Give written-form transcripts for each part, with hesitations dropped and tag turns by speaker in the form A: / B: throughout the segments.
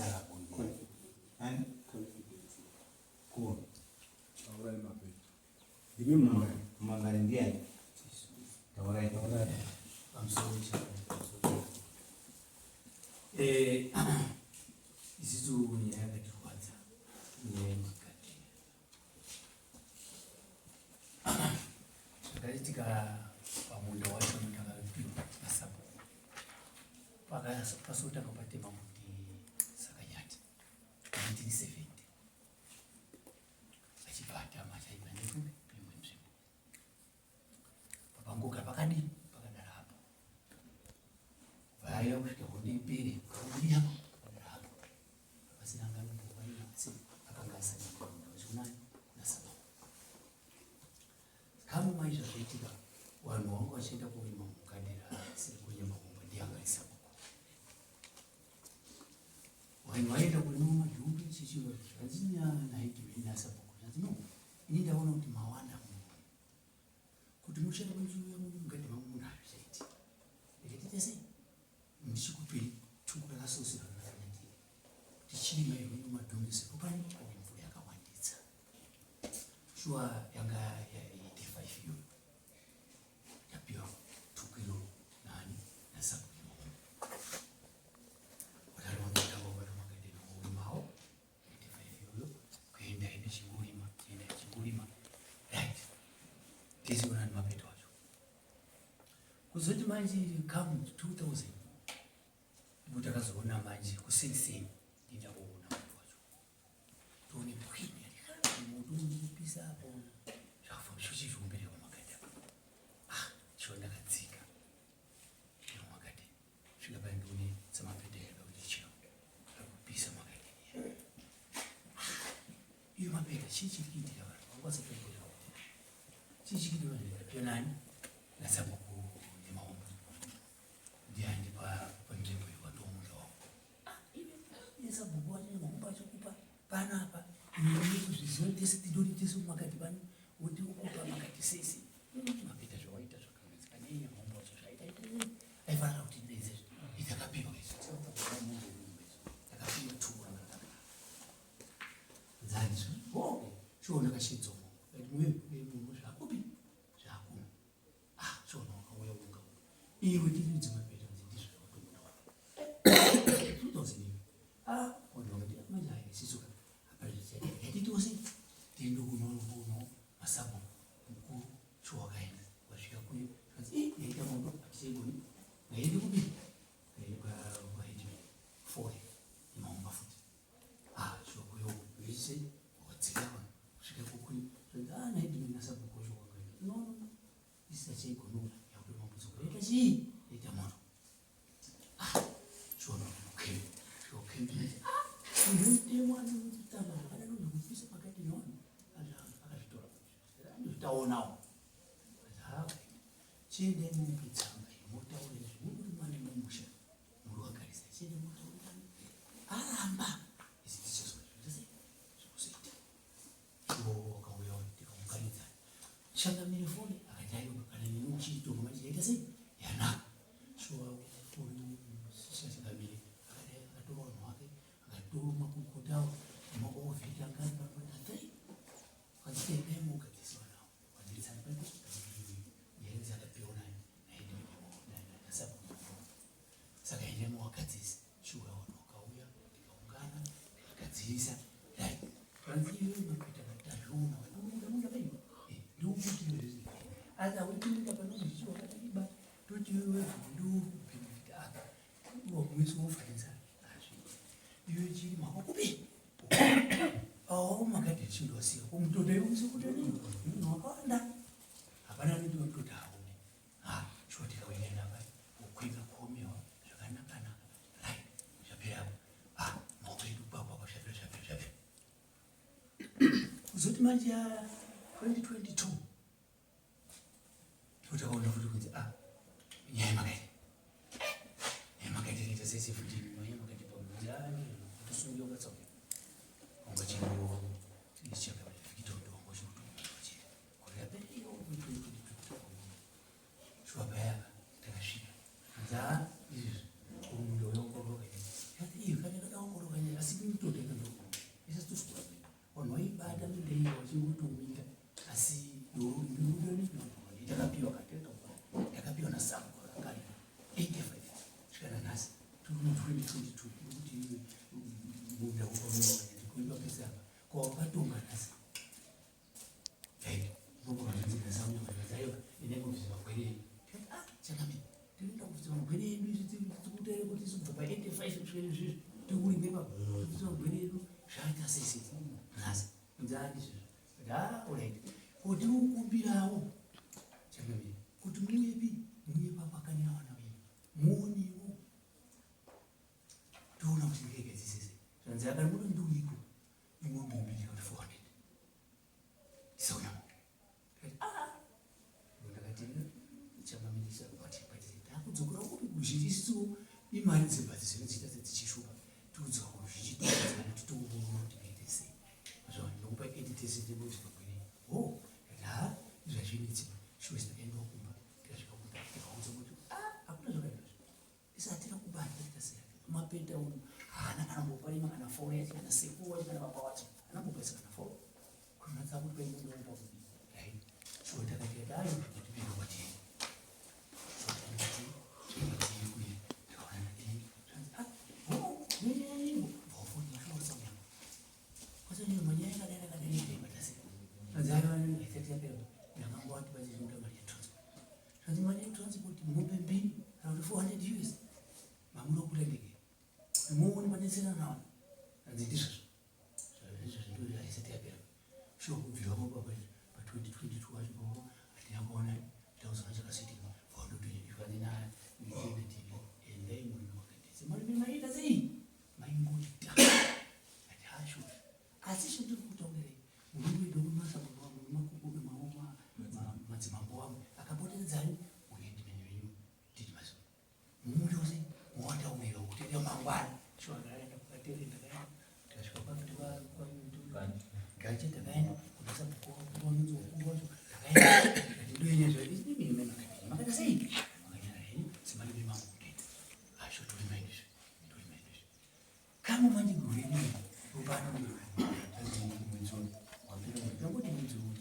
A: Saka ani ko
B: Taurai mapeta.
A: Ndimi mumangari. Mumangari ndiani? Taurai.
B: Taurai.
C: Pamusoro chaipo. Eh, isisu nyaya yakatirwadza nyaya yemagadheni. Zvakaitika pamunda wacho ndakapiwa nasabhuku. Pasotanga patema muti Sakanyati 1970 achibva atama achaibva nekupi imwe nzvimbo papangoga pakadii pakadara apo vaya kusvika hondo ipere kabudiya pakadara apo pasina anganombovaina asi akanga asati kuna nasaba Kamu mai zvazvoitika vanhu vanga vachienda kurima mugadhera asiri kunyama kumba ndiye anga ari sabhuku. Vanhu vaienda kurima madhumbe chichiva zvanzi naHedman nasabhuku zvanzi no ini ndaona kuti mawanda munhu kuti muchada muchiuya mugadhi mangu munhu hazvichaiti ndikatiita sei ndichikupei tuku rakasosera rakanyandira tichirima iwe madhumbe sezvo pane pane mvura yakawandisa shuwa yanga yaite 5 iyoyo tapiwa tukiro nani nasabhuku urimawo ite 5 iyoyo kuenda ine chingurima kuenda chingurima right tisiona nemapeto acho kuzoti manje come 2000 ndipo takazoona manje kuseni ndindakuona moto wacho tione pwini moto unopisa apo zvakafamba zvichizviumbereka makati apa ah shuwa ndakadzika makati svika paya ndione samapeta yaka kuti chiro akupisa makati ah, iyo mapeta chii chiri kuitika vanhu vakwasakuitika chii chiri kuitika vanhu pionani nasabhuku nemaombo ndiani panzvimbo iyo watomuda wangu nesabhuku wacho nemakumbo achikupa panapa kuzviziva tese tidori tese makati pano woti ukupa makati sese mapita zvawaita zvakanetsa nei nemakumbo acho zvaita aifanira kuti ndeze itakapiwa takapiwa tuwa nzanzwi chiona kashedzomo munhu zvakupi zvakuno Ah, chiona wakauya unga iwe tiridze mapeta nzi ndizvo zvawatomuda wako 2000 ah wanda wakati manje hayi sisuka hapana zvichaita yatitose tiende kuno masabhuku mukuru shuwa wakaenda wasvika kuyo kanzi eh yaita moto hatichaigoni ngaende kupi ngaende kwa kwa headman fore nemaumba futi ah shuwa kuyo vese wakadzika vanhu kusvika kukuyo zvanzi ah naheadman nasabhuku wacho wakaenda no no isisachaigona yakuti mambudziko yaita chii yaita moto ah chiona okay okay ah munhu anotamba zvakadaro zvekupisa pakati nevanhu akazvitora ndozvitaonawo chiendai mupe tsamba motaura izvi muri mwana mumusha muri wagarisa chiendai motaura aramba isi tichazwa zvekuzoita iwo wakauya tikaunganidza Changamire foni akati aiwa kana neni uchiitonga manje yaita sei yanaka shuwa foni changamire akati akatora vanhu wake akatora makurukota awo nemaovheti anga ari panoita three akati endai mogadzirisa vanhu avo vadzirisana paipo yainzi akapiwa nani nasabhuku saka endai mowagadzirisa shuwa vanhu vakauya tikaungana tikagadzirisa right vanzi iwe makuita tazviona vanomuda munda venyu ndokuti asi awipinda panozvichi wakatiba toti iwe ndokubhenefita apa wamwisi wofanisa azviiti iwe chiri makokupi awo makati chindosiya kumutoda iwe usikuti munhu wakawanda hapana anoti wamutota aone ha shuwa tikawirirana pai kukwika kuomewa zvakanaka naka right zvapera apo ah maoko edu kwakwa zvapera zvapera zvapera kuzoti manje ya 2022 totakaona futi kunzi ah nyaya makaita nyaya makaita inoita sese futi nyaya makaita pakunzi ah kutosungiwa katsoka ungachingo ichakavikitondo ungachikutochira gore rapera iyo 2022 Shuwa paya takasvika. Nza izvi umuntu uyoongororwa. Iyo kana kadaongororwa munda wakakuipa apa ko wakatonga nhasi kuti ukumbirawo changamire kuti muuyepi muuye papakanira vana venyu muonewo toona kuti ndikegadzisese zvanzi akari muno ndiuiko imombe mbiri kuti 400 tisauya ndakati chamamilisa kuti takudzokera kupi kuzhinji imari dzembatso dzinodziita dzichishupa tiudzoka kuzhinji kuti tiongorora kuti kaite sei zvaona nokupa 80 percent yemuzvipagwere ho ha zvazvinetsi shuwa takaendawo kumba tikasvika kumba tikaudza kuti ah hakuna zvakaita isati rakubata tikasiya mapeta uno haana kana kumboparima kana foro yacho kana sekuru wacho kana baba wacho haana kumboisa kana foro kunatsa kuti painondopa kudii right shuwa takati ayo kuti pino kwatiri Pa 2022 wacho hatina kuona tauzona chakasiitika maita sei maingoita ati hasho asi chandiri kutaurirai murume wedu masamambo wangu nemakukume madzimambo wangu akapoteredzani uye ndimene venyu tiri maso mumuti wose wataurira kuti ida mangwana shuwa ndakaenda kukatere ndakaenda ndikasvika kwakuti gache takaenda kunasakuwanzi wakuru wacho takaenda ndikati ndoenyezva makaita sei makanyara henyu simari vemangu kutoita asho torimaendesve torimaendesve kamo manje gore rineri rupano mwedzi wapera ndangoti mwedzi uyu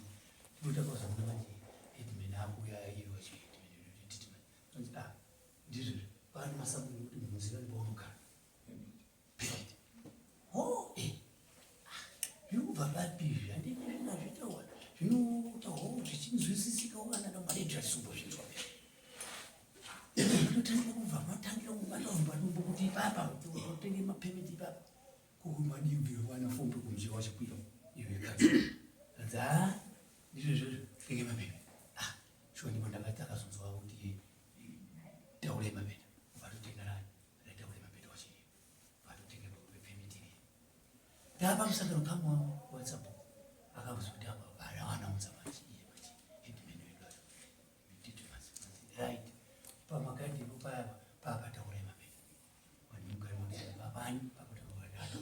C: ndotakazoona manje headman akuuya iye wacho headman ah ndizvo pane masambo ekuti muziva nepaunogara period oh eh zviri kubva papi izvi handiti zvingazvitaura zvinotaurawo zvichinzwisisikawo kana namaredio atisumbozvinzwa zvinotangira kubva matangira kubata padumbu kuti ipapa utenge mapemiti ipapa kumadibviro wana fombe kumji wachikwira iwe kadzi kanzi ha ndizvo izvozvo tenge mapemiti ah shuwa ndipo ndakati akazonzwa kuti taurei mapeta vatotenga rani rataurei mapeta wachii vatotenga pemiti iri ndapa musangano kamwe whatsapp akazoti apa varawana machi iye machi headman wedu acho nditi masi right pamagadheni paya papataurei mapeta vanogara mapeta papani papataurei mapeta rato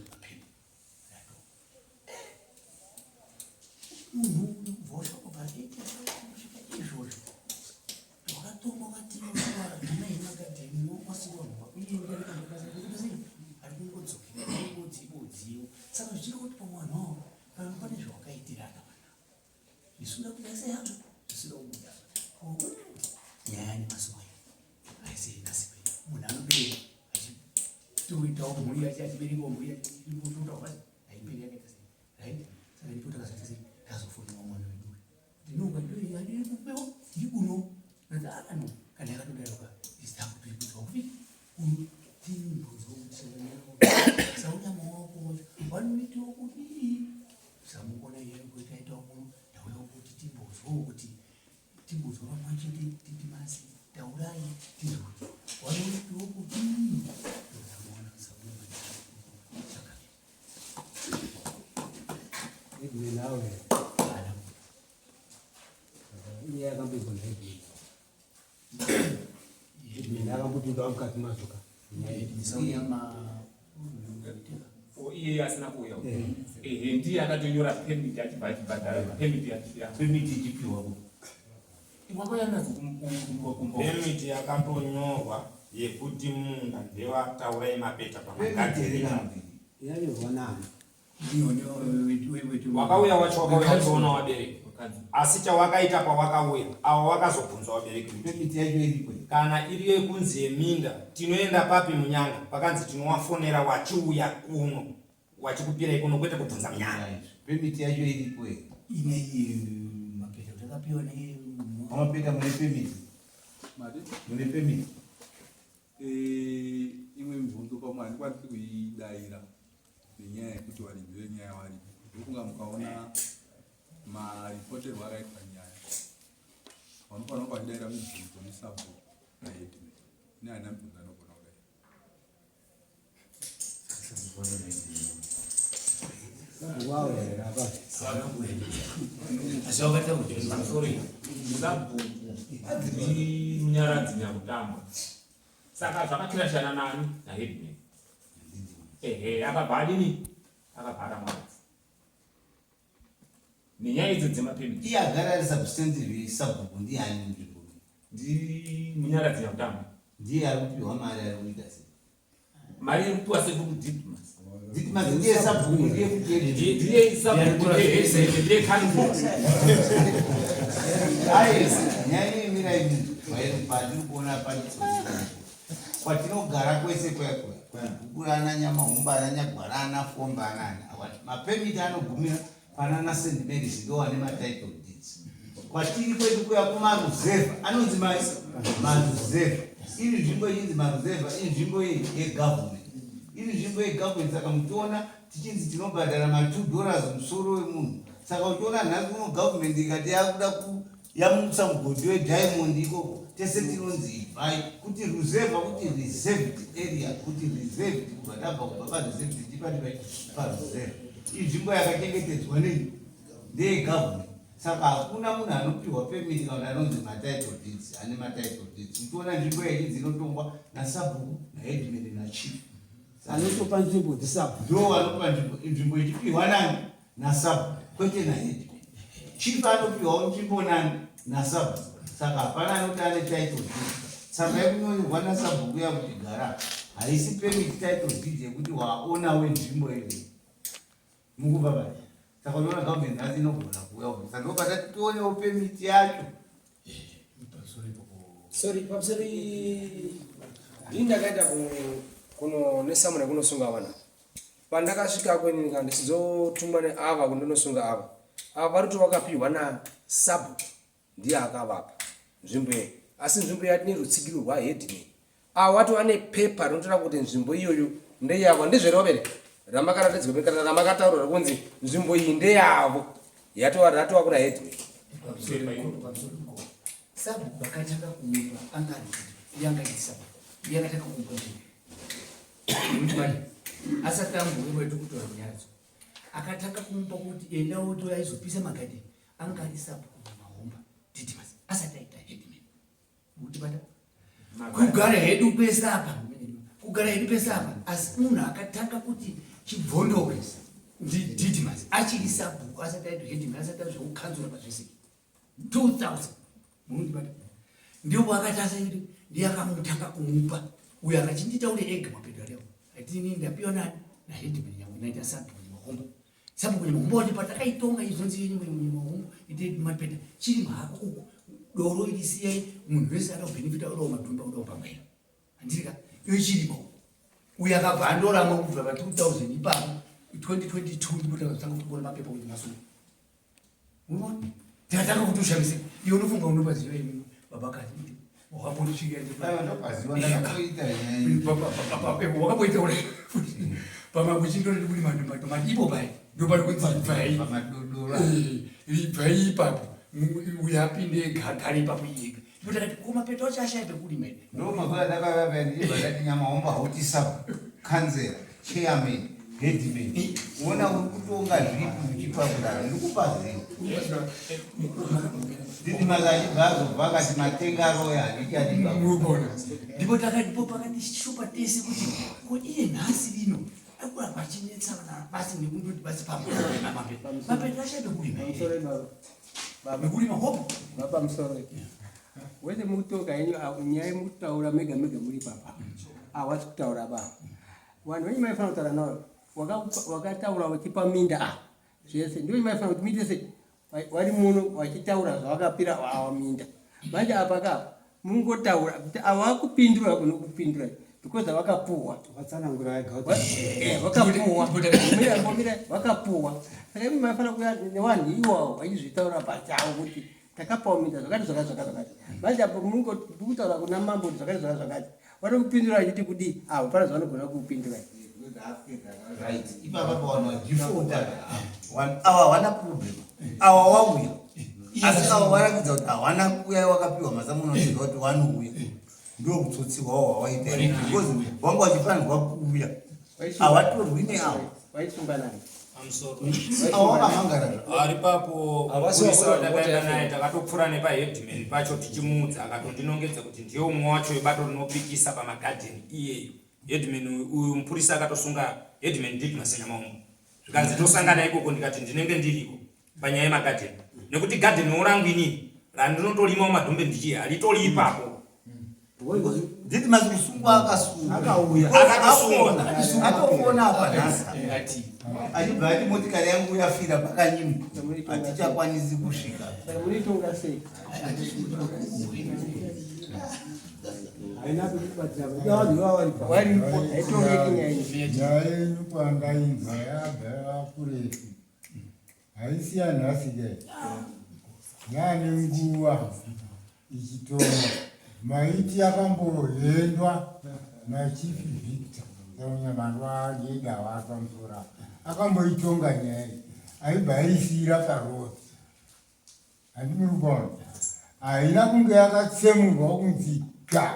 C: munhu uyu kubva wasvika kubva kusvika izvozvo wakatomba wakatimagadheni wasiwa ari kungodzokera ngodzibodziwo saka zvichiri kuti pamwana wavo kana pane zvawakaitirana vana zvisina kuda seyazvo zvisina kubuda nyaya nemazuva aisi nhasi munhu anobereka achitoitawo mhuri yacho achiberekawo mhuri yacho inototawo haiperi yakaita sei right saka ndipo takazoita sei tazofonera mwana wedu ndinonga ndoyadiri kupewa ndikuno anzi ano kana yakatodaroka istakutoikudzwa kupi timbonzwa kuti saunyama wako wacho vanoitawo kudii samukona iye kuitaitawo muno ndauya kuti timbozwawo kuti timbozwa vamwe chete titimasi taurai tizwe vanoitawo kudii ndotamuona saunyama chakadii
A: Headman awe iye akamboitwa naheadman headman akambopindawo mukati mazoka
C: saunyama
D: iye asina kuuya ehe ndiye akatonyora permit achibva achibhadhara permit
A: permit ichipiwa
D: wakauya nadzo kumba
E: Permit yakatonyorwa yekuti munda ndewataurai mapeta pamagadheni.
A: yanyorwa nani
E: Wakauya wacho wakauya wachiona wabereki.
D: Kukanzuru.
E: Asi chawakaita pawakauya awa wakazobvunza vabereki kuti
F: Pemiti yacho iripo here?
E: kana iri yekunzi yeminda tinoenda papi munyanga pakanzi tinowafonera wachiuya kuno wachikupirai kuno kwete kubvunza munyanga.
F: Pemiti yacho iripo here?
C: Ine mapeta takapiwa ne
F: Pamapeta mune pemiti.
B: Mati?
F: Mune pemiti.
B: Eh, imwe mibvunzo pamwe handikwanisi kuidaira nenyaya yekuti varidzi venyaya varipo ndokunga mukaona maripoterwo akaitwa nyaya vanofanira kunge vachidaira mibvunzo nesabhuku naheadman ini handina mibvunzo anogona kudaira.
D: Sorry, sabhuku ndimunyaradzi nyakutamba saka zvakakirashana nani naheadman ehe akabva adini akabva aramwadzi nenyaya idzo dzemapemiti.
F: Iye agara ari substantive sabhuku ndiani munzvimbo iyi?
D: Ndimunyaradzi nyakutamba.
F: Ndiye ari kupiwa mari ari kuita sei?
D: Mari iri kupiwa sekuru Didmas.
F: Didmas ndiye sabhuku ndiye futi
D: Ndiye ndiye sabhuku ndiye headman ndiye kanzura.
F: Ayi nyaya inoimirai munhu pandiri kuona panditsotsi. Kwatinogara kwese kuya kuya kwabhuku rana Nyamahumba ana Nyagwara ana Fomba ana ani awati mapemiti anogumira panana St Mary's ndo ane matitle deeds. Kwatiri kwedu kuya kumaruzevha anonzi maruzevha. Iri nzvimbo ichinzi maruzevha inzvimbo yegovernment. Iri nzvimbo yegovernment saka muchiona tichinzi tinobhadhara ma 2 dollars musoro wemunhu. Saka uchiona nhasi uno government ikati yakuda ku yamutsa mugodhi wediamond ikoko tese tinonzi ibvai kuti ruzevha kuti reserved area kuti reserved kubva tabva kubva pareserved tichipati paruzevha inzvimbo yakachengetedzwa nei ndeyegovernment saka hakuna munhu anopiwa pemiti kana kuti anonzi matitle deeds ane matitle deeds uchiona nzvimbo yechinzi inotongwa nasabhuku naheadman nachief
A: Anotopa nzvimbo dzisabhuku.
F: Ndo anopa nzvimbo, nzvimbo ichipiwa nani? Nasabhuku, kwete naheadman. Chief anopiwawo nzvimbo nani? Nasabhuku. Saka hapana anoti ane title deed. Tsamba yekunyorerwa nasabhuku yakuti gara haisi permit title deed yekuti waona wenzvimbo iyoyo. Mukubva pai? Saka unoona government nhasi inogona kuuya kubvisa. Ndopatati tionewo permit yacho.
G: Sorry, pamusoro ndini ndakaenda kuno nesamuna kunosunga vana. Pandakasvika kwenini kana ndichizotumwa neava kundonosunga ava. Ava vari kuti vakapiwa nasabhuku ndiye akavapa nzvimbo iyi. Asi nzvimbo yati nerutsigiro rwaheadman. Ava wati vane pepa rinotaura kuti nzvimbo iyoyo ndeyavo. Ndizvo here ramakaratidzwa kana ramakataura rikunzi nzvimbo iyi ndeyavo. Yatova ratova kuna headman.
C: Sabhuku akatanga kumupa anga ari iye anga ari sabhuku iye akatanga kumupa nzvimbo Muchibata. Asati ambouya kwedu kutora munyadzo akatanga kumupa kuti enda wotora aizopisa magadheni anga ari sabhuku Nyamahomba Didymus asati aita headman. Muchibata. Kugara hedu pese apa kugara hedu pese apa asi munhu akatanga kuti chibvondoke ndiDidymus achiri sabhuku asati aita headman asati azvekukanzura pazvese 2000 munondibata ndipo akati asaiti ndiye akamutanga kumupa uyo akachinditaure ega mapeto arewo atini ndapiwa nani naheadman nyangwe naita sabhuku nyamahombo sabhuku nyamahombo wati patakaitonga izvonzi yenyu nyamahombo ite mapeta chiri mahako uku doro iri siyai munhu wese akabhenefita udawo madhumba udawo pamwena handirika iyo chirimo uyo akabva andoramwa kubva pa 2000 ipapo 2022 ndipo takazotanga kuona mapepa kuti masuku Unoona? Ndakatanga kutoshamisika. Iwe unofunga unopaziva ini baba kazi kuti wakambondisvika ende.
F: Aiwa ndopaziva ndakamboita nyaya iyi.
C: Wakamboita uri. Pamakuchindori kuri matomati ipo pai. Ndopari kunzi ibvai.
F: Pamadodora.
C: Ibvai ipapo. Uyo apinde ega agare ipapo iye ega. Ndipo takati ko mapeto acho ashaya pekurima here.
F: Ndo mazuva andakauya paya ndichibva ndati Nyamahomba hauti sub councillor, chairman, headman. Uona uri kutonga zvipi uchipa kudaro ndikupa zivo. Nditi makachibva azobva akati matenga roya handichadi baba.
C: Murikuona. Ndipo takati ndipo pakati shupa tese kuti ko iye nhasi rino akuramba achinetsa vana basi nekundoti basi pamwe. Mapeto ashaya pekurima here.
A: Pamusoro baba. Baba.
C: Nekurima hope.
A: Baba pamusoro. Wese mukutonga henyu nyaya mukutaura mega mega muri papa. Hawasi kutaura ba. Vanhu venyu maifanira kutaura navo. Wakataura uchipa minda ah. Zvese ndivo maifanira kuti muite sei? Vari muno vachitaura zvavakapira awa minda. Manje apa ka mungotaura kuti ava vakupindura kuno kupindura because vakapuhwa.
H: Vatsanangura vega kuti
A: eh, vakapuhwa. Mira mira vakapuhwa. Saka imi maifanira kuya nevanhu iwawo vachizvitaura pachavo kuti takapawo minda zvakati zvakati zvakati zvakati. Manje apo mungokutaura kuna mambo kuti zvakati zvakati zvakati. Vanokupindura vachiti kudii? Avo pana zvavanogona kukupindura.
F: Right. Ipapa pavanhu vadefaulta awa hawana problem. Awa wauya. Asi awa warakidza kuti hawana kuuya wakapiwa masamu unoziva kuti wanouya. Ndokutsotsi wawo wawaita. Because wanga wachifanirwa kuuya. Hawatorwi neawa.
A: Waisunga nani?
E: Pamusoro.
F: Awa wakamangara.
E: Ari papo mupurisa watakaenda naye takatopfura nepaheadman pacho tichimuudza akatondinongedza kuti ndiye umwe wacho webato rinopikisa pamagadheni iyeyu. Headman uyu mupurisa akatosunga headman Didmas Nyamaungo. Zvikanzi tosangana ikoko ndikati ndinenge ndiriko panyaya yemagadheni nekuti gadheni rangu inini randinotolimawo madhumbe ndichiya haritori ipapo.
F: Didmas kusungwa akasungwa.
H: Akauya.
E: Akatosungwa.
F: Atofona apa nhasi. Achibva ati motikari yangu yafira pakanyimwa. Hatichakwanisi kusvika.
A: Saka munoitonga sei?
H: Haina kutibatsira vanhu ivava vari pa.
A: Waripo haitongeki nyaya iyi.
I: Nyaya yenyu kwandainzwa yabva yava kurefu, haisi yanhasi ke, yaane nguva ichitongwa. Maiti yakambohendwa naChief Victor Saunyamandwa Jedawa pamusoro apa, akamboitonga nyaya iyi, aibva aisiyira parodi. Handimuri kuona, haina kunge yakatsemurwa kunzi ga,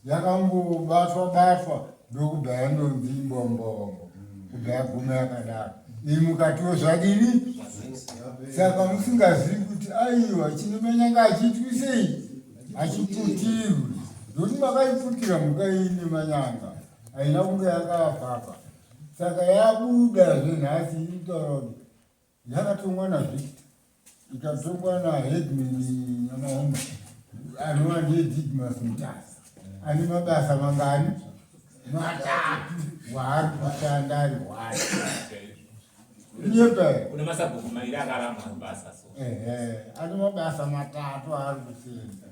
I: yakangobatwa batwa ndokubva yandonzi mbombombo, kubva yaguma yakadaro. Iyi mukatiwo zvadini? Saka musingazivi kuti aiwa chine manyanga achiitwi sei, achiputirwi, nokuti makaiputira mhuka iyi nemanyanga, haina kunge yakavhapa. Saka yabuda zvenhasi iri kutaura kuti yakatongwa naVictor, ikatongwa naheadman Nyamahomba anova ndiye Didmas Mutasa, ane mabasa mangani? Matatu waari kushanda ari hwai nyepa.
D: Kune masabhuku mairi akaramba basa so.
I: Ehe, ane mabasa matatu aari kusenza.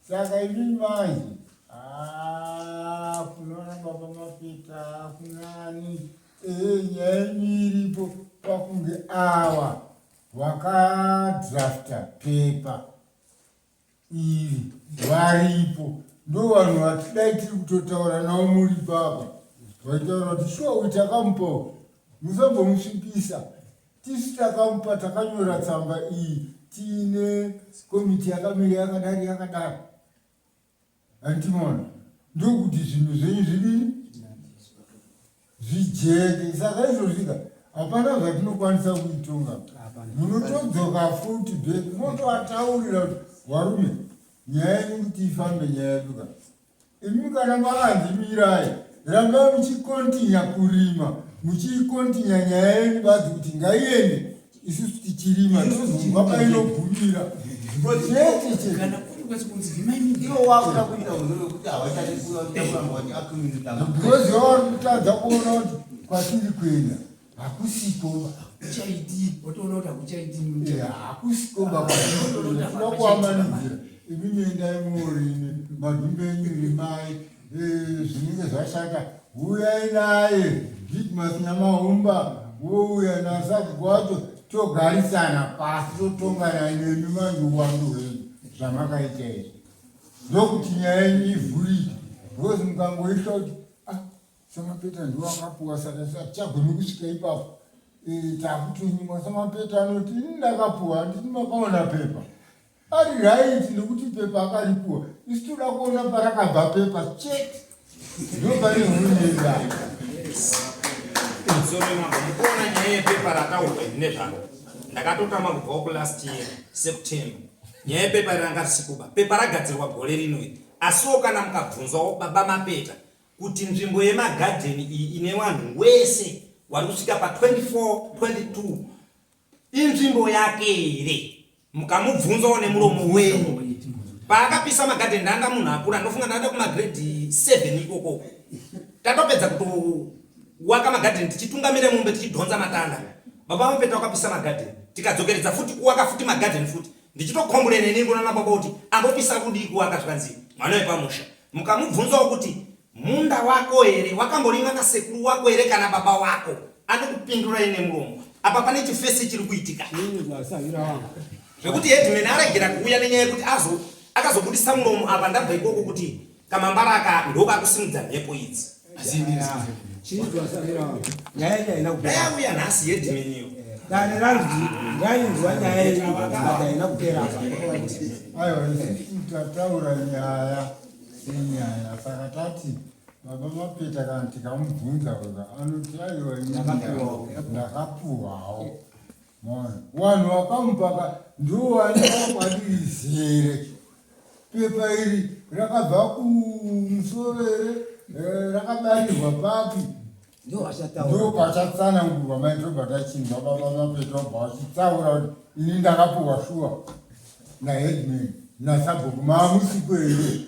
I: Saka inini manje, ah, kunoona baba Mapita kunani, ehe, nyaya yenyu iripo pakunge awa wakadrafta pepa iri varipo, ndo vanhu vatidai tiri kutotaura navo muri papa, vaitaura kuti shuwa uyu takamupawo, musambomusvipisa, tisu takamupa, takanyora tsamba iyi tiine komiti yakamira yakadari yakadaro. Handitimona ndokuti zvinhu zvenyu zvidini zvijeke. Saka izvozvika hapana zvatinokwanisa kuitonga, munotodzoka futi back motovataurira kuti varume, nyaya yenyu kuti ifambe, nyaya yedu ka, imi kana makanzi mirai, rambai muchikontinya kurima, muchikontinya nyaya yenyu badzi kuti ngaiende, isusu tichirima tozonzwa painogumira chete chete.
C: Kana kuri kwese kunzi vhimai minda.
F: Ivo wakuda kuita unhu wekuti havachadi kuuya kuramba vachiaccumulata.
I: Because wavari kutadza kuona kuti kwatiri kuenda hakusikoba.
C: Hakuchaiti, watoona kuti hakuchaiti.
I: Hakusikoba kwatiri kuamanidzira. Imi miendai muorime madhumbe enyu, rimai, zvinenge zvashata huyai naye Didmas Nyamahumba, wouya nasabhuku wacho, togarisana pasi, totongana nemi manje uwandu hwenyu zvamakaita izvi, ndokuti nyaya yenyu ivhurike. Because mukangoiswa kuti ah, Samapeta ndiwo akapuwa, saka hatichagoni kusvika ipapo. Takutonyimwa. Samapeta anoti ini ndakapuwa, handiti makaona pepa ari right, nekuti pepa akaripuwa, isu toda kuona parakabva pepa chete, ndo pane hurumende.
E: Sorry mambo, mukuona nyaya yepepa rataurwa iri nezvaro, ndakatotama kubvawo kulast year September. Nyaya yepepa ranga risikuba pepa ragadzirwa gore rino iri. Asiwo kana mukabvunzawo baba Mapeta kuti nzvimbo yemagadheni iyi ine vanhu wese wari kusvika pa24 22 inzvimbo yake here, mukamubvunzawo nemuromo wenyu, paakapisa magadheni ndanga munhu akura, ndofunga ndada kumagrade 7 ikoko, tatopedza kutowaka magadheni tichitungamira mombe tichidhonza matanda, baba Mapeta wakapisa magadheni. Tikadzokeredza futi kuwaka futi magadheni futi. Ndichitokomburena inini kunana baba kuti ambopisa kudii kuwaka zvikanzi mwana wepamusha. Mukamubvunzawo kuti munda wako here wakamborimwa nasekuru wako here kana baba wako anokupindurai nemuromo. Apa pane chifesi chiri kuitika. Zvekuti headman aregera kuuya nenyaya yekuti azo akazobudisa muromo apa ndabva ikoko kuti kamambara aka ndokakusimudza mhepo idzi. Dai auya nhasi headman iyo.
H: Dare ranzi rainzwa nyaya iyi but haina kupera apa.
I: Aiwa isusu tataura nyaya senyaya saka tati baba Mapeta kana tikamubvunza wega anoti aiwa ini ndakapuwawo. Maona vanhu vakamupaka ndiwo vane kwadirizere pepa iri rakabva kumusoro here eh, rakabarirwa papi ndo pachatsanangurwa mai tobva tachinzwa baba mapeta obva vachitsaura kuti ini ndakapuwa shuwa naheadman nasabhuku maamusiko here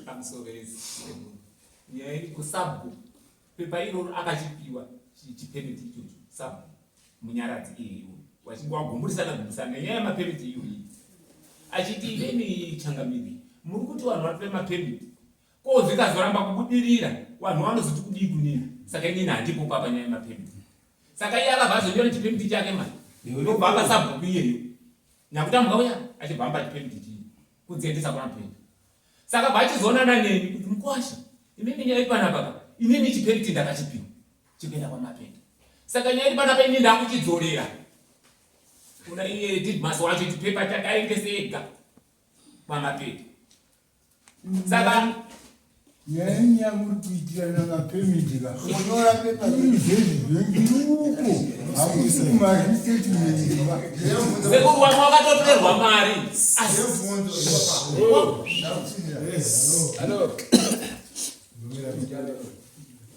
D: nyaya iri kusabhuku pepa iroro akachipiwa chipeneti ichocho sabhuku munyaradzi iye iyoyo wachinge wagumburisana gumburisana nenyaya yemapemiti iyoyi achiti inini changamiri muri kuti vanhu vari kuda mapemiti ko zvikazoramba kubudirira vanhu vanozoti kudii kunini saka inini handipo papa nyaya yemapemiti saka iye akabva azonyora chipemiti chake mani ndobva apa sabhuku iyeyo nyakutambwa uya achibva amba chipemiti chii kudziendesa kuna pemiti saka bva achizoonana neni kuti mukwasha imimi nyaya iri panapa ka inini chipemiti ndakachipiwa chikuenda kwamapeta saka nyaya iri panapa ini ndakuchidzorera kuna iye didmas wacho chipepa chakaendese ega kwamapeta saka
I: nyaya yamuri kuitirana mapemiti ka kunyora pepa izvezvi zvengiuko hakusi kumaresettlement ba
D: sekuru wamwe wakatotorerwa mari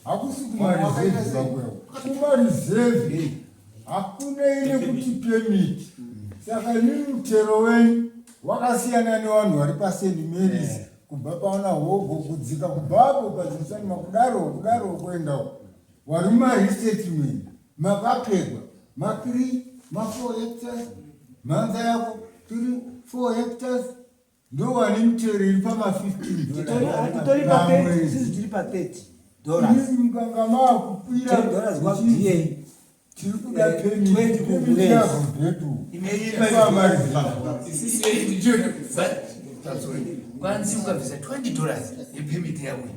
I: hakusi kumarizevhi vakweo kumarizevhi hakunei nekuti pemiti saka imi mutero wenyu wakasiyana nevanhu vari past Marys kubva paona hogo kudzika kubva apo pazimusanima kudaro kudaro kuendawo wari mumaresettlement makapegwa ma3 ma4 hectares mhanza yako 3 4 hectares ndowane mitero iri pama15
H: Titori pa 30, isusu tiri pa 30 dollars.
I: Mukanga maakukwira
H: 10 dollars kwakuDA.
I: tiri kuda
H: Eh, 20 kuGulezi.
I: pemiti
C: kwanzi ukabvisa 20 dollars yepemiti yako iyi,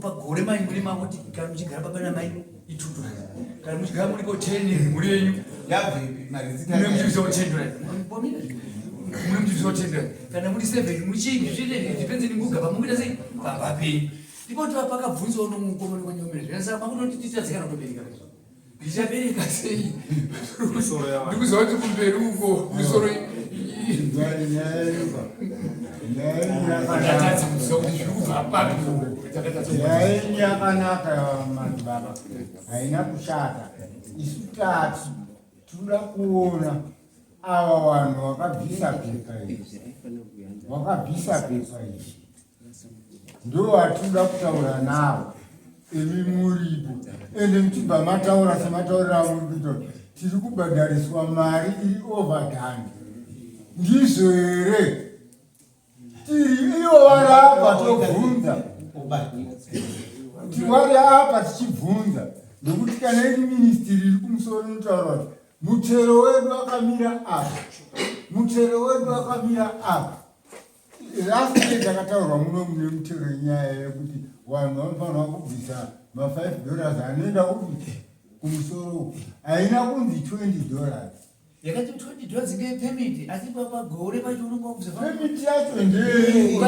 C: pagore mai muri makuti kana muchigara baba namai i2 dollars kana muchigara muriko 10 mhuri yenyu mune muchibvisawo 10 dollars Pomira. Mune muchibvisawo 10 dollars kana muri 7 muchini zvine depends nenguga pamukuita sei pamba penyu ndipo tova pakabvunzawo nomukomana kwanyomera zvina saka makutoti tichadzikana kutobereka ndichabereka sei ndikuziva kuti kumberi uko misoro takatadza kuziva kuti zviri kubva papi takatadza
I: Yaini yakanaka madzibaba haina kushata isu tati tinoda kuona ava vanhu vakabvisa pepa iri vakabvisa pepa iri ndo vatinoda kutaura navo imi muripo ende muchibva mataura sematauriro amuri kuita kuti tiri kubhadhariswa mari iri overdone ndizvo here tiri ivo vari apa tobvunza vari apa tichibvunza nekuti kana iri ministry iri kumusoro inotaura kuti mutero wedu akamira apa mutero wedu akamira apa last year takataurwa muno mune mutero yenyaya yekuti vanhu vanofanirwa kubvisa ma5 dollars anoenda kupi kumusoro uku haina kunzi 20 dollars
C: yakati 20 dollars ngepemiti asi pagore pacho unonga wabvisa
I: pemiti yacho ndei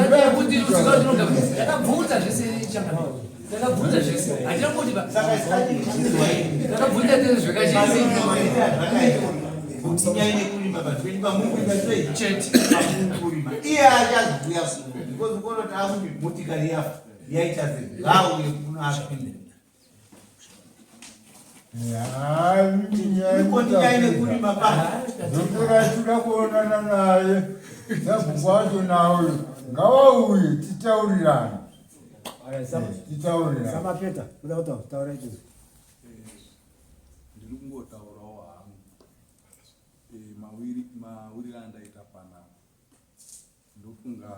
C: takabvunza zvese changamire takabvunza zvese hatina kuti takabvunza tese zvakachese chete
F: iye achazouya kuno because ukonoti akuti motikari yafa yaita sei ngauye kuno apinde
I: Zongora tinoda kuonana naye sabhuku wacho nawe ngavauye titaurirane titaurirane
H: Samapeta, kuda kutaura, taura ichocho.
B: Ndiri kungotaurawo hangu. Matauriro andaita panapa ndofunga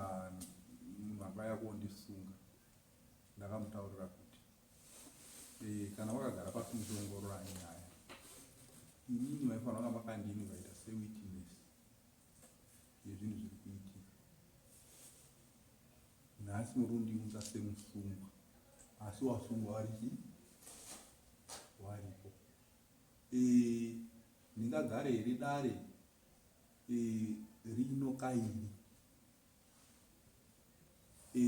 B: munhu akauya kondisunga ndakamutaurira kuti e, kana wakagara pasi muchiongorora nyaya inini maifanira kunga makandiinvaita sewitness yezvinhu zviri kuitika nhasi muri kundiunza semusungwa asi wasungwa wari chii waripo e, ndingagare here dare e, rino kaini e,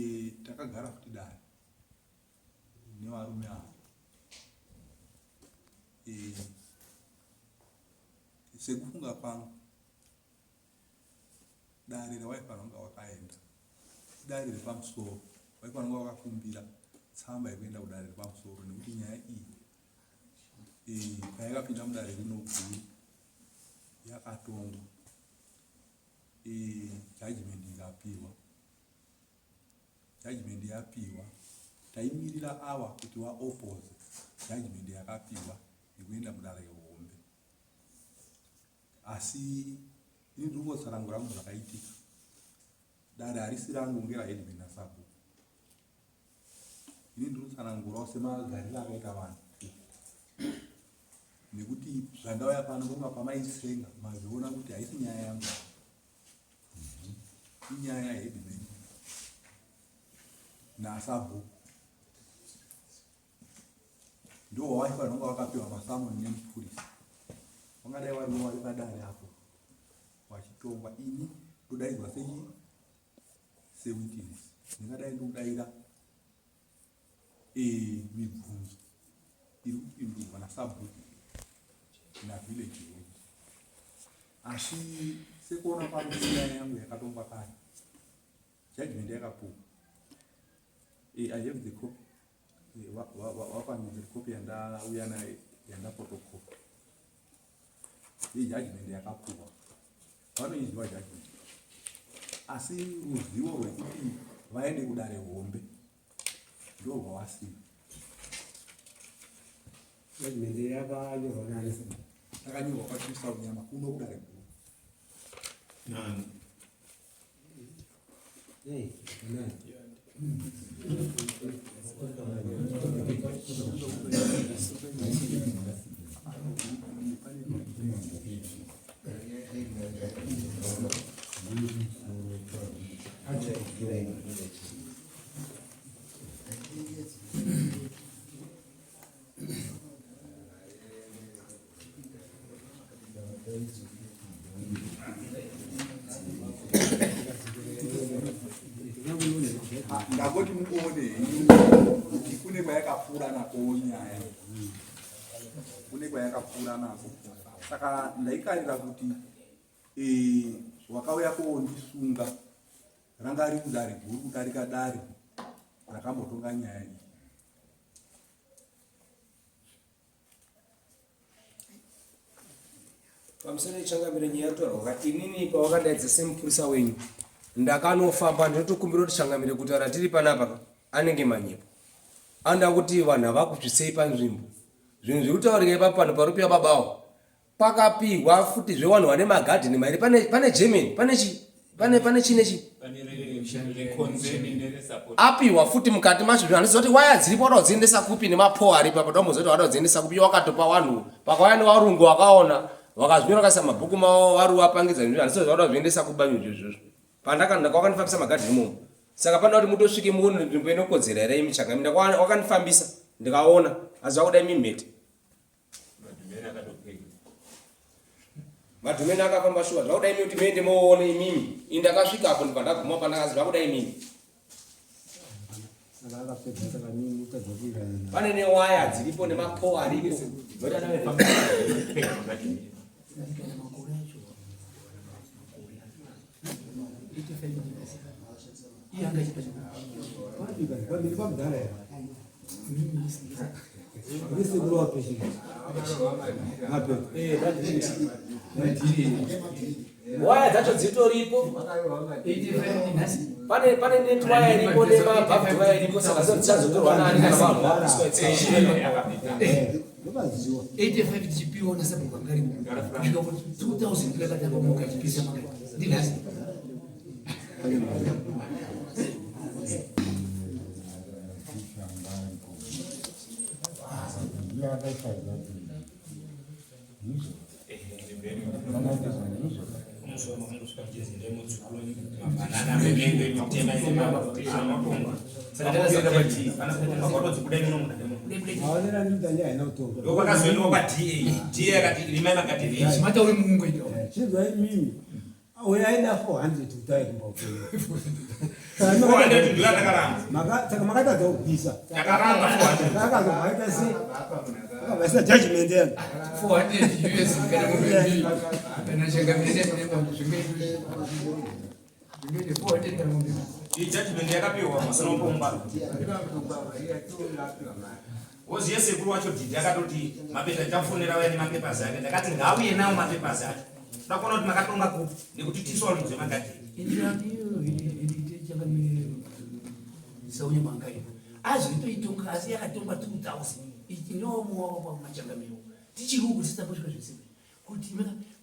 B: takagara futi dare nevarume ava e, sekufunga kwangu dare rawaifanira kunga wakaenda idare repamusoro waifanira kunga wakakumbira tsamba yekuenda kudare repamusoro nekuti nyaya iyi eh, payakapinda mudare rino guru yakatongwa eh, judgment ikapiwa judgment yapiwa taimirira awa kuti waoppose judgment yakapiwa yekuenda mudare hombe Asi ini ndiri kungotsanangura hangu zvakaitika. Dare harisi rangu ngeraheadman nasabhuku. Ini ndiri kutsanangurawo semagariro akaita vanhu. Nekuti zvandauya pano kunga pamaitsenga mazviona kuti haisi nyaya yangu. Inyaya yaheadman nasabhuku. Ndiwo waifanira kunge wakapiwa masamoni nemupurisa wangadai wariwo wari padare apo wachitongwa ini ndodaidzwa sechi sewitness ndingadai ndikudaira e, mibvunzo iri kupindurwa nasabhuku navillage head asi sekuona kwangu nyaya yangu yakatongwa kare judgment yakapuwa e, i have the copy Wapangidza kopi yandauya nayo yandafotokopi yejudgment yakapuwa vanoiziva judgment asi ruzivo rwekuti vaende kudare hombe ndo rwavasina
H: judgment yakanyorwa nani
B: yakanyorwa kwachiisa unyama kuno kudare guru
E: nani
B: Ndangoti muone henyu kuti kune kwayakapfuura nako nyaya, kune kwayakapfuura nako. Saka ndaikarira kuti eh, wakauya kondisunga ranga riri dare guru kudarika dare rakambotonga nyaya iyi.
G: Pamusoro ichangamire nyaya yatorwa ka inini pawakadaidza semupurisa wenyu ndakanofamba ndinotokumbira kuti changamire kutaura tiri panapa ka anenge manyepo anoda kuti vanhu havakusvitsei panzvimbo zvinhu zviri kutaurika ipapo pano parupiwa babawo Pakapihwa futi zve wanhu wane magadheni mairi pane pane Germany pane chi pane pane chine chi apihwa futi mukati macho zvinhu handiziva kuti waya dziripo wada kudziendesa kupi nemapowo aripo apa domboziva kuti wada kudziendesa kupi wakatopa wanhu pakauya newarungu wakaona wakazvinyora wakaisa mabhuku mavo vari wapangidza zvinhu handiziva kuti wada kuzviendesa kuba zvinhu izvozvo pandaka wakandifambisa magadheni imomo saka panoda kuti mutosvike muone nzvimbo inokodzera here imi chakamira wakandifambisa ndikaona asi vakuda imi mhete Madhumeni akafamba shuwa zvakuda imi kuti muende moone imimi ini ndakasvika apo ndibva ndaguma pandakazi zvakuda imimi pane newaya dziripo nemapo aripo Waya dzacho dzitoripo. Pane pane net waya iripo nemabhavhu waya iripo saka dzichazotorwa nani kana vanhu vakuiswa itsenga.
H: Ndopaziwa.
C: 85 tichipiwa nasabhuku anga arimo kusvika ku 2000 takatanga muka tichipisa makati ndinhasi
E: Ndopakazoendwa kwa DA. DA akati rimai magadheni eshe.
C: Matauri mukungoita.
H: Chizwa imimi. Uyo aida 400 kudai kumba kwenyu.
E: 400 ndiyo yatakaramba.
H: Saka makatadza kubvisa.
E: Takaramba 400.
H: Akazobvaita sei? Akabvaisa judgment yani.
C: 400 US kana mombe kana changamire zvimwe 400 kana mombe.
E: Iyi judgment yakapiwa masina kupomba. Woziye sekuru wacho Didi akatoti mapeta ndichafonera vaya nemapepers ake ndakati ngaauye nawo mapepers acho toda kuona kuti makatonga kupi nekuti tisu varidzi vemagadheni
C: saunyamangaipo azvitoitonga asi yakatongwa 2000 inomuwawamachangamiro tichiri uku tisitambosvika zvese kuti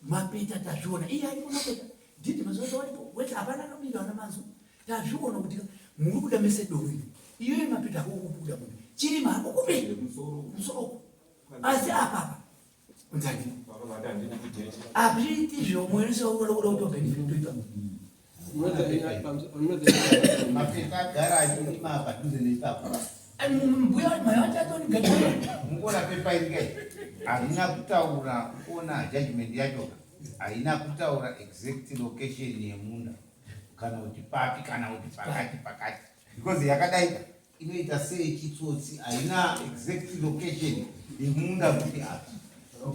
C: mapeta tazviona iye aripo mapeta didi mazuva aripo weti hapana anobira ana mazu Tazviona kuti muri kuda mese doro iri. Iyoyo mapeta ako kubuda munhu. Chirima hako kupi? Musoro uko. Asi apa apa. Unzani. Hazviiti izvo mwene seunoda kuda kuto benefit toita.
F: Mapeta agara achirima padhuze neipapo.
C: Mbuya mai vacho atonigadzira.
F: Mukuona pepa iri kai harina kutaura kuona judgment yacho haina kutaura exact location yemunda. kana kuti papi kana kuti pakati pakati because yakadai inoita seyechitsotsi haina exact location yemunda kuti apa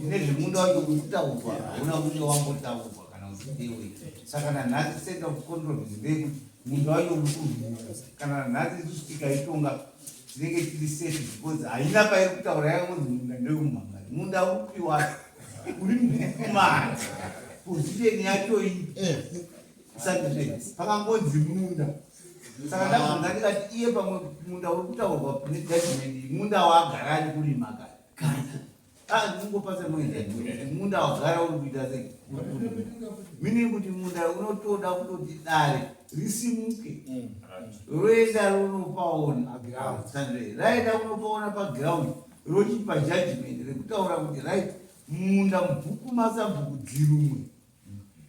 F: nezvemunda wacho uri kutaurwa hauna kunge wambotaurwa kana kuti ndewe saka nanhasi center of controversy ndeyekuti munda wacho uri kurwira kana nanhasi isusu tikaitonga tinenge tiri safe because haina pairi kutaura yakangonzi munda ndewekumhangari munda upi wacho uri mukumari position yacho iyi eh. Sandizve pakangonzi munda saka ndabvunza ndikati iye pamwe munda uri kutaurwa nejudgment munda waagara ari kurima kare ah, ndingopasa muenzaniso munda wagara uri kuita sei meaning kuti munda unotoda kutoti dare risimuke roenda ronopaona sandizve raenda kunopaona paground rochipa judgment rekutaura kuti right munda mubhuku masabhuku dzirumwe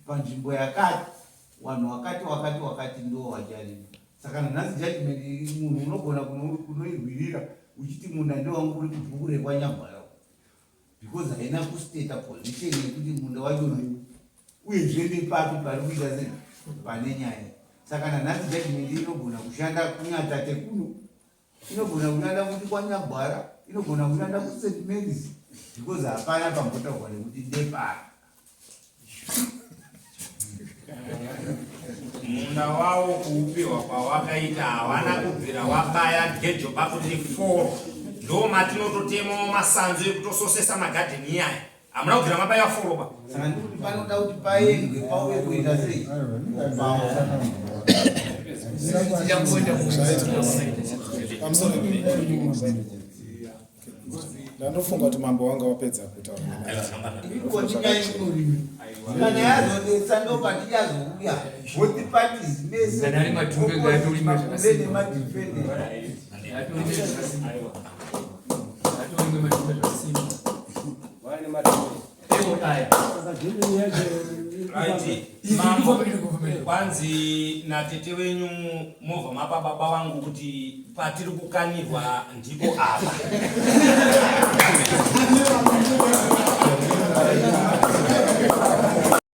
F: panzvimbo yakati wanhu wakati wakati wakati ndo wacharima saka nanhasi judgment munhu unogona kunoirwirira uchiti munda ndewangu uri kubhuku rekwanyagwara because haina kustata position yekuti munda wacho ndiu uyezve ndepapi pari kuita sei pane nyaya saka nanhasi judgment inogona kushanda kunyatate kuno inogona kushanda kuti kwanyagwara inogona kushanda kust marys because hapana pambotaurwa nekuti ndepapi
E: munda wawo kuupiwa kwawakaita hawana kubvira wabaya gejo bakuti foro ndo matinototemawo masanzu ekutososesa magadheni iyaya hamuna kubvira mabaya foro ba
F: saka ndikuti panoda kuti paendwe pauye kuita sei
J: Ndandofunga kuti mambo wanga wapedza kutaura.
F: Kana yazonetsa ndopatichazouya both parties mese
C: Kana ari matumbe ngaatolime zvakasimba.
F: nemadefendant.
C: Ngaatolime zvakasimba. Ngaatolime matumbe zvakasimba. Ewo aya.
H: Saka jeni yacho
E: Right. Mambo kwanzi natete wenyu movha mapa baba vangu kuti patiri kukanirwa ndipo apa.